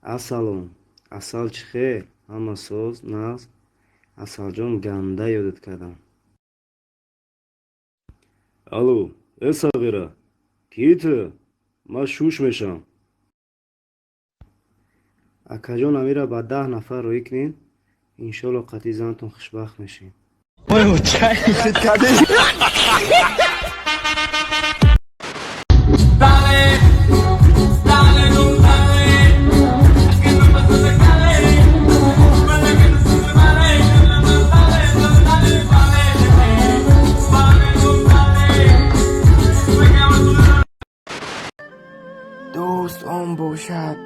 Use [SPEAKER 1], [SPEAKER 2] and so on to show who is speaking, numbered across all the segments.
[SPEAKER 1] Ассалом, Асал, чӣ хел? Ҳама соз, нағз? Асалҷон, ганда ёдат кардам. Алло, э сағира, кӣ ту? Ман шуш мешавам. Акаҷон, амира ба 10 нафар роӣ кунед, иншолло қатъи занатон хушбахт мешед.
[SPEAKER 2] Дӯст он бошад,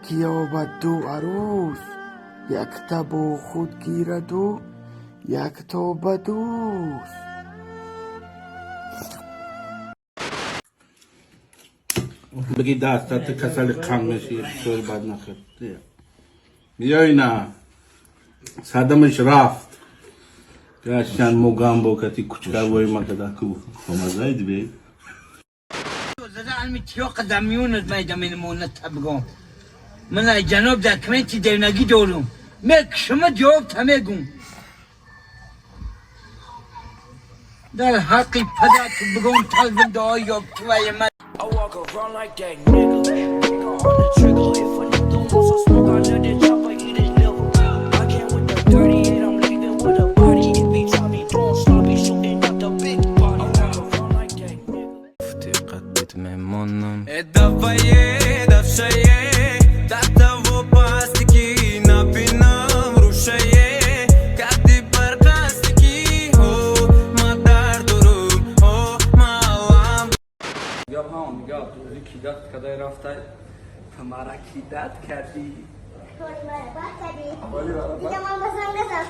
[SPEAKER 2] ки ёбад ду арӯс, якта бо худ гираду якто ба дӯст.
[SPEAKER 3] Бигӣ дастат касали қанд меши, фишори бад нахӯр. Биёй на. Садамаш рафт. Гашан мугамбо кати кучка вой макада ку. Хомазайд бе.
[SPEAKER 4] من جناب دکمنتی دیونگی دارم شما جواب تا میگم در حقی پدرت بگم طلب دعای یا توی من.
[SPEAKER 5] I walk around like that nigga. Finger on the trigger. If a nigga wants some smoke, I let it chopper eat his liver. I came with the 38, I'm leaving with a body. If he try me doing sloppy, shooting up the big body. I walk around like that nigga.
[SPEAKER 6] Давае давшае татаво пастики напинам рушае кади барқастики ҳо ма дар дурум ҳо малам.
[SPEAKER 7] Гап ҳамон гап, рӯзи кидать кадай рафтай, мара кидать кардӣ.
[SPEAKER 8] Дигар ман ба занг зад.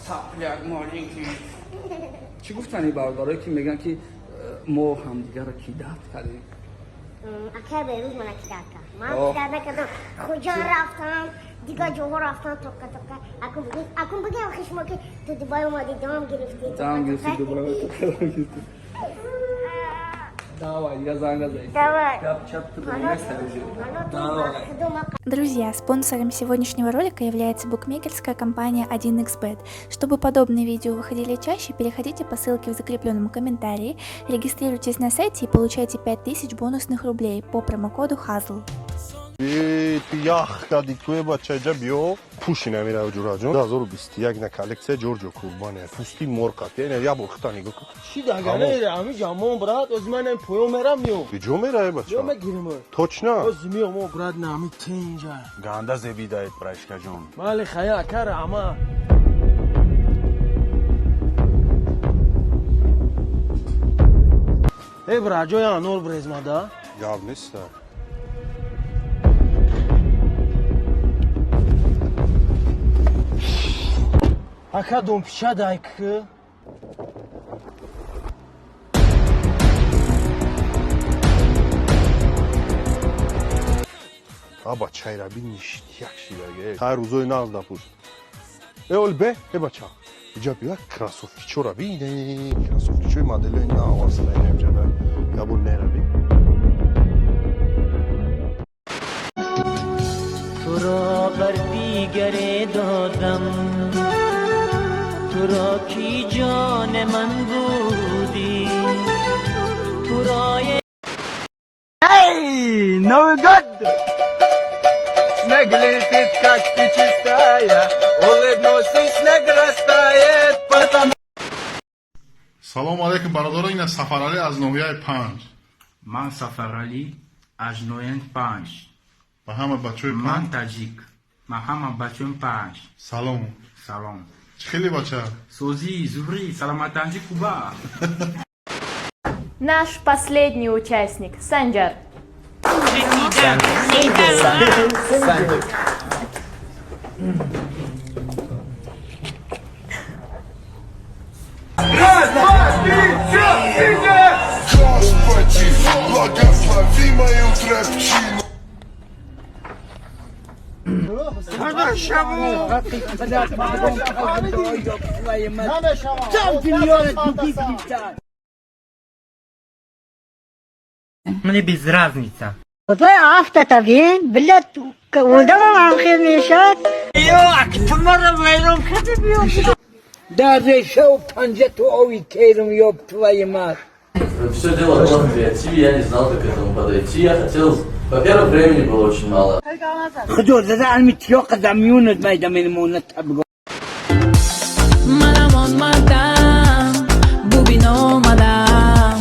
[SPEAKER 7] Сопляк маленький. Чӣ гуфтани бародарое, ки мегӯянд, ки мо ҳамдигарро кидать кардем?
[SPEAKER 8] Акай Берӯз мана кидать кард. Ман кидать накардам. Хуҷа рафтам, дигар ҷоҳо рафтам, тока тока. Акун бигӯям хишмо, ки ту Дубай омадӣ, дам гирифтӣ.
[SPEAKER 7] Дам гирифтӣ, Дубай гирифтӣ. Давай, дигар занг назай.
[SPEAKER 8] Давай.
[SPEAKER 7] Гап чап ту бинеста уже. Давай.
[SPEAKER 9] Друзья, спонсором сегодняшнего ролика является букмекерская компания 1xBet. Чтобы подобные видео выходили чаще, переходите по ссылке в закрепленном комментарии, регистрируйтесь на сайте и получайте 5000 бонусных рублей по промокоду HAZL.
[SPEAKER 10] Ту ях кади куе, бача, ҷа биё, пӯши намира, ҷураҷон. 2021 на коллексия Ҷорҷо Курбане, пӯсти морқат, яъне як бор хута нигоҳ кун.
[SPEAKER 11] Чӣ дагане ами ҷамон, брат, оз ман ам поё мерам, миё.
[SPEAKER 10] Ҷо меравӣ, бача?
[SPEAKER 11] Ё мегирим.
[SPEAKER 10] Точно?
[SPEAKER 11] Оз миё мо, брат, на ами тинҷа.
[SPEAKER 12] Ганда зебидаед, брашкаҷон.
[SPEAKER 11] Мали хая кара ама. Э, брат, ҷоя анор брезмада.
[SPEAKER 10] Гап неста.
[SPEAKER 11] Ака, домпича дай к.
[SPEAKER 10] А бачайра би, ништяк шидаге. Хай, рӯзои нағз дапӯш. Э, оли бе, э бача. Иҷа биё, кроссовкичора би, кроссовкичои моделои нав аста инҷа. Ябор нера би.
[SPEAKER 5] туро бар дигаре додам, туро ки ҷони ман будӣ, туро.
[SPEAKER 7] Эй, Новый год! Снег летит, как ты чистая, улыбнулся, и снег растает, потому.
[SPEAKER 13] Салому алейкум, бародаро, ина Сафаралӣ аз ноҳияи Панҷ.
[SPEAKER 14] Ман Сафаралӣ аз ноҳияи Панҷ.
[SPEAKER 13] Ба ҳама бачаҳои
[SPEAKER 14] Ман
[SPEAKER 13] Панҷ.
[SPEAKER 14] таҷик. Ман ҳама бачаҳои Панҷ.
[SPEAKER 13] Салом.
[SPEAKER 14] Салом.
[SPEAKER 13] Чӣ хеле, бача?
[SPEAKER 14] Созӣ, зурӣ, саломатанҷи, куба.
[SPEAKER 15] Наш последний участник Санджар.
[SPEAKER 11] Санджар.
[SPEAKER 7] Раз, два, три, четыре!
[SPEAKER 10] Господи, благослови мою трэпчину.
[SPEAKER 7] Ҳаққи падар мардум.
[SPEAKER 11] Намешавам.
[SPEAKER 4] Там миллиона тупик.
[SPEAKER 14] Мне без разницы.
[SPEAKER 8] Вай афтата бин, билет одамам ҳамхел мешад.
[SPEAKER 4] Ё тумара вайрон кардӣ, биё. Дар решаву панҷа ту ови терм ёб, твою мать.
[SPEAKER 16] Все дело было в креативе, я не знал, как к этому подойти. Я хотел. Во-первых, времени было очень мало.
[SPEAKER 4] Худо зада алми тиёқа да миёнат майда менмонад табго.
[SPEAKER 17] Манам омадам, бубин, омадам,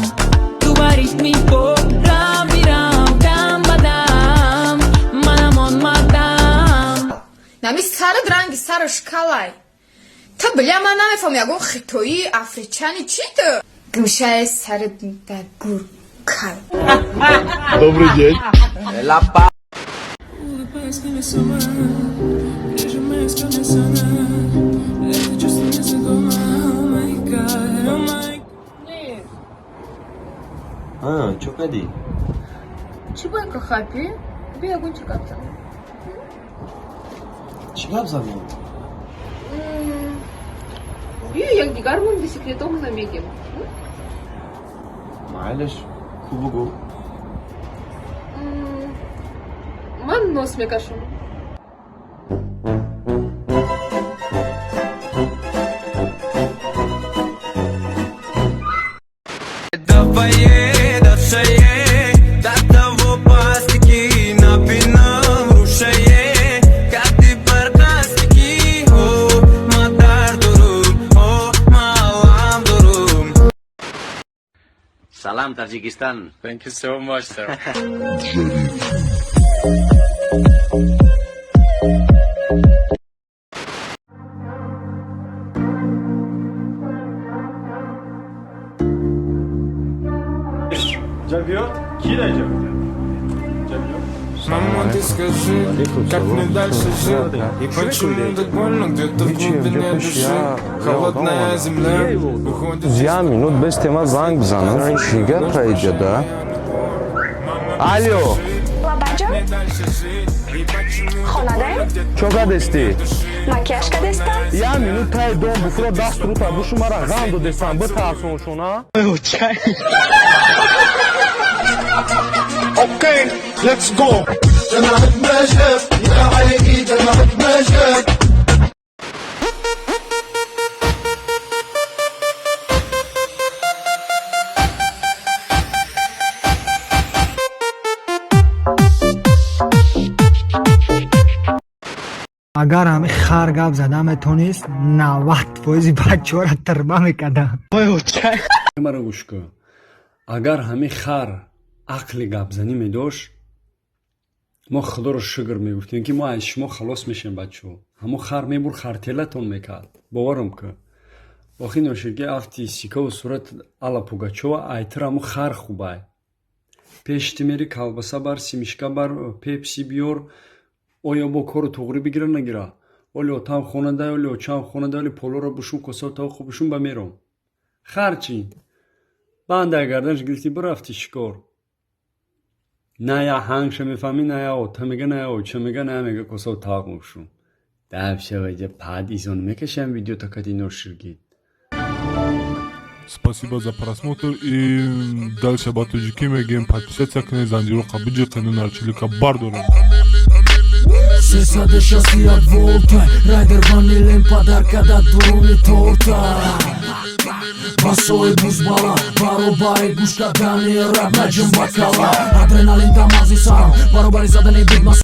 [SPEAKER 17] ту ба ритми борам бирам, дам ба дам манам омадам.
[SPEAKER 18] Нами сарат ранги сараш калай. Та бля, ман намефаҳмам, ягон хитоӣ, афричани, чӣ ту? Гӯшаи сарат дар гур кал.
[SPEAKER 10] Добрый день.
[SPEAKER 17] Улыбаясь небесама, прижимаясь ко мне сама. Это чувство незнакомо, oh my God, oh my.
[SPEAKER 1] А, чё кадӣ?
[SPEAKER 18] Чӣ бояд ка хапи? Би, ягон чӣ гап занем.
[SPEAKER 1] Чӣ гап занем?
[SPEAKER 18] Биё, якдигармон би секретомона мегем.
[SPEAKER 1] Майлаш, ку, бугӯ.
[SPEAKER 18] Ман нос мекашам.
[SPEAKER 6] Давай, дашае, до пастики напинам рушае, как ты барқастики, о, мадар дурум, о, малам дурум.
[SPEAKER 19] Салам, Таджикистан.
[SPEAKER 14] Thank you so much, sir.
[SPEAKER 6] Мама, ты скажи, как мне дальше жить? И почему так больно где-то в глубине души? Холодная земля уходит.
[SPEAKER 10] Я минут без тема занг бизанам. Чӣ гапа иҷода? Алло.
[SPEAKER 20] Лабаҷон, хонадаем?
[SPEAKER 10] Чо кадестӣ?
[SPEAKER 20] Макияж кадестам.
[SPEAKER 10] Я минут таи дом буфура, даст рута бушу, мара ғам додестам, битарсоншона.
[SPEAKER 21] Okay, let's go.
[SPEAKER 2] Агар ҳами хар гап зада метонист, 90 фоизи бачаҳоро тирба мекардам.
[SPEAKER 22] Маро гӯш кун, агар ҳами хар ақли гапзанӣ медошт, мо худоро шукр мегуфтем, ки мо аз шумо халос мешем. Бачаҳо, ҳамо хар мебур, хартелатон мекард, боварам кун. Охи ноширги афти сикаву сурат Алла Пугачова, айтир ҳамо хар хубай. Пешти мери, колбаса бар, семечка бар, пепси биёр. Оё бо кору туғрӣ бигира, нагира? Оли отам хонадай, оли очам хонадай, оли полоро бушум, косо тавоқо бушум, ба мером. Хар чӣ? Бандай гарданаш гирифтӣ, бирафти шикор. На я ҳангша мефаҳмӣ, на я ота мега, на я оча мега, на я мега косо тавоқ мебушум. Даб шавайҷа пад изон мекашам видео такати ноширгид.
[SPEAKER 23] Спасибо за просмотр и дальше ба тоҷикӣ мегӯем: подписаться кунед, занҷироқа биҷиқену нарчилика бардорем.
[SPEAKER 5] 361 волта, райдер ванилем, подарка да дуруни торта. Басои бузбала, баробари гӯш кардани рап, наҷим бакала. Адреналин да мағзи сарам, баробари задани бигмас.